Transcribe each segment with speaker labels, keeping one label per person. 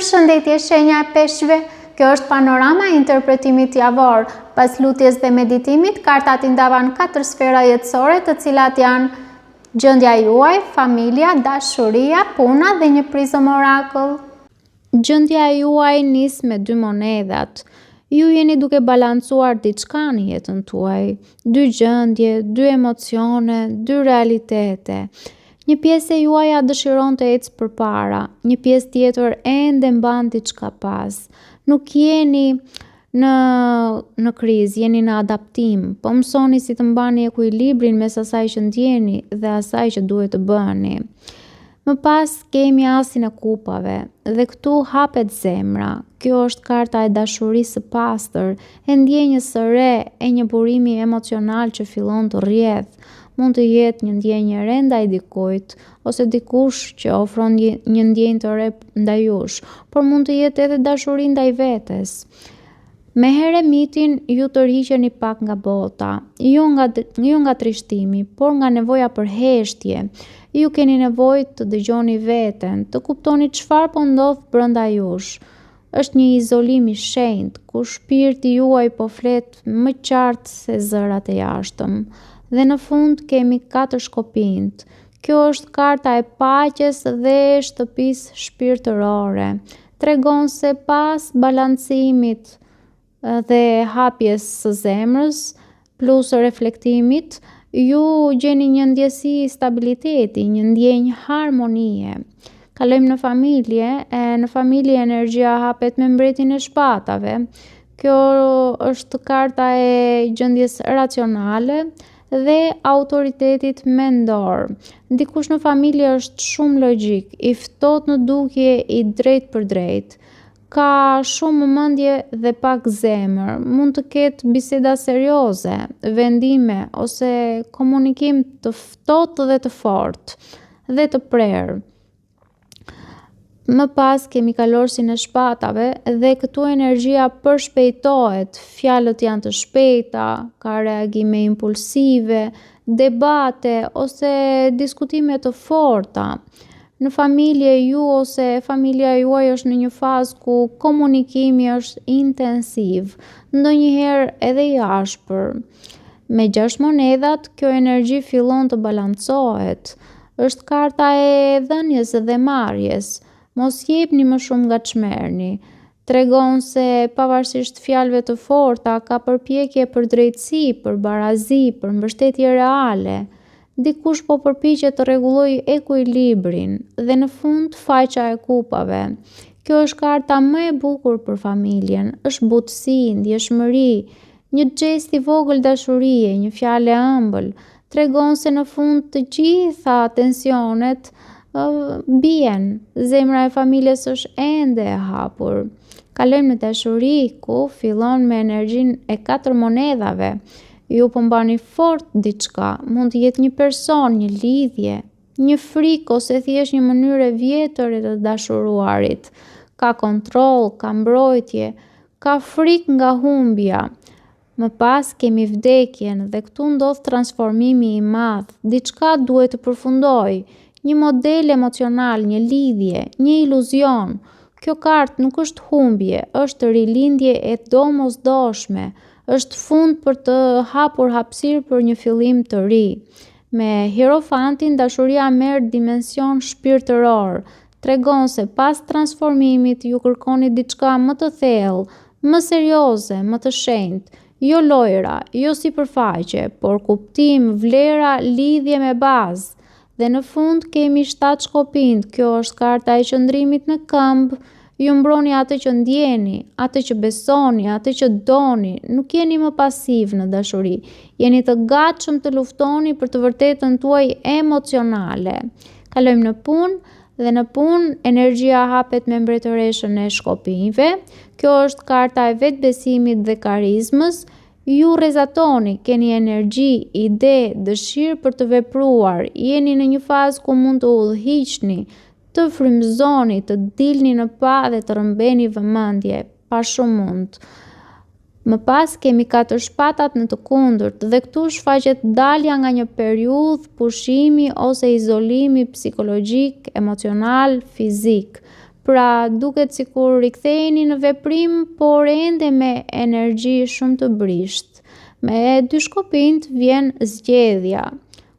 Speaker 1: Përshëndetje shenja e peshqve, kjo është panorama e interpretimit javor. Pas lutjes dhe meditimit, kartat i ndava në katër sfera jetësore të cilat janë gjendja juaj, familja, dashuria, puna dhe një prizëm orakull. Gjendja juaj nis me dy monedhat. Ju jeni duke balancuar diçka në jetën tuaj, dy gjendje, dy emocione, dy realitete. Një pjesë e juaja dëshiron të ecë përpara, një pjesë tjetër ende mban diçka pas. Nuk jeni në në krizë, jeni në adaptim. Po mësoni si të mbani ekuilibrin mes asaj që ndjeni dhe asaj që duhet të bëni. Më pas kemi asin e kupave dhe këtu hapet zemra. Kjo është karta e dashurisë së pastër, e ndjenjës së re, e një burimi emocional që fillon të rrjedhë. Mund të jetë një ndjenjë e re ndaj dikujt, ose dikush që ofron një ndjenjë të re ndaj jush, por mund të jetë edhe dashuri ndaj vetes. Me heremitin ju tërhiqeni pak nga bota, jo nga jo nga trishtimi, por nga nevoja për heshtje. Ju keni nevojë të dëgjoni veten, të kuptoni çfarë po ndodh brenda jush. Është një izolim i shenjtë, ku shpirti juaj po flet më qartë se zërat e jashtëm. Dhe në fund kemi katër shkopinjtë. Kjo është karta e paqes dhe shtëpisë shpirtërore. Tregon se pas balancimit dhe hapjes së zemrës, plus reflektimit, ju gjeni një ndjesi stabiliteti, një ndjenjë harmonie. Kalojmë në familje, e në familje energjia hapet me mbretin e shpatave. Kjo është karta e gjendjes racionale dhe autoritetit mendor. Dikush në familje është shumë logjik, i ftohtë në dukje, i drejtpërdrejtë. Ka shumë mendje dhe pak zemër. Mund të ketë biseda serioze, vendime ose komunikim të ftohtë dhe të fortë dhe të prerë. Më pas kemi kalorësin e shpatave dhe këtu energjia përshpejtohet, fjalët janë të shpejta, ka reagime impulsive, debate ose diskutime të forta. Në familje ju ose familja juaj është në një fazë ku komunikimi është intensiv, ndonjëherë edhe i ashpër. Me gjashtë monedhat, kjo energji fillon të balancohet. Është karta e dhënies dhe marrjes. Mos jepni më shumë nga ç'merrni. Tregon se pavarësisht fjalëve të forta, ka përpjekje për drejtësi, për barazi, për mbështetje reale. Dikush po përpiqet të rregullojë ekuilibrin dhe në fund faqja e kupave. Kjo është karta më e bukur për familjen, është butësi, ndjeshmëri, një gjest i vogël dashurie, një fjalë e ëmbël, tregon se në fund të gjitha tensionet bien, zemra e familjes është ende e hapur. Kalojmë në dashuri, ku fillon me energjinë e katër monedhave. Ju po mbani fort diçka, mund të jetë një person, një lidhje, një frikë ose thjesht një mënyrë e vjetër e të dashuruarit. Ka kontroll, ka mbrojtje, ka frikë nga humbja. Më pas kemi vdekjen dhe këtu ndodh transformimi i madh. Diçka duhet të përfundojë, një model emocional, një lidhje, një iluzion. Kjo kartë nuk është humbje, është rilindje e domosdoshme, është fund për të hapur hapësirë për një fillim të ri. Me Hierofantin dashuria merr dimension shpirtëror, tregon se pas transformimit ju kërkoni diçka më të thellë, më serioze, më të shenjtë. Jo lojra, jo sipërfaqe, por kuptim, vlera, lidhje me bazë. Dhe në fund kemi shtatë shkopinjtë, kjo është karta e qëndrimit në këmbë. Ju mbroni atë që ndjeni, atë që besoni, atë që doni, nuk jeni më pasiv në dashuri. Jeni të gatshëm të luftoni për të vërtetën tuaj emocionale. Kalojmë në punë dhe në punë energjia hapet me mbretëreshën e shkopinjve. Kjo është karta e vetëbesimit dhe karizmës. Ju rrezatoni, keni energji, ide, dëshirë për të vepruar, jeni në një fazë ku mund të udhëhiqni, të frymëzoni, të dilni në pah dhe të rrëmbeni vëmendje, pa shumë mund. Më pas kemi katër shpatat në të kundërt dhe këtu shfaqet dalja nga një periudhë pushimi ose izolimi psikologjik, emocional, fizik. Pra, duket sikur riktheheni në veprim, por ende me energji shumë të brishtë. Me dy shkopinjtë vjen zgjedhja,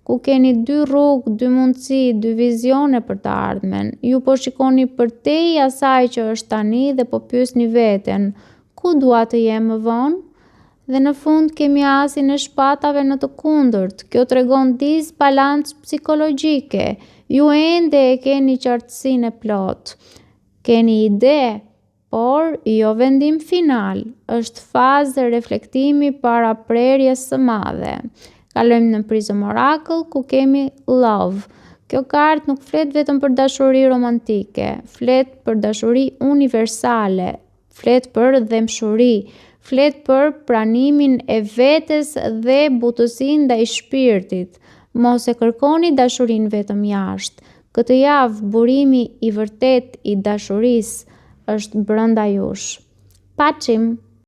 Speaker 1: ku keni dy rrugë, dy mundësi, dy vizione për të ardhmen. Ju po shikoni përtej asaj që është tani dhe po pyesni veten, ku dua të jem më vonë? Dhe në fund kemi asin e shpatave në të kundërt. Kjo tregon disbalancë psikologjike. Ju ende e keni qartësinë e plotë. Keni ide, por jo vendim final. Është fazë reflektimi para prerjes së madhe. Kalojmë në Prism Oracle ku kemi Love. Kjo kartë nuk flet vetëm për dashuri romantike, flet për dashuri universale, Flet për dhembshuri, flet për pranimin e vetes dhe butësinë ndaj shpirtit. Mos e kërkoni dashurinë vetëm jashtë. Këtë javë burimi i vërtetë i dashurisë është brenda jush. Paçim!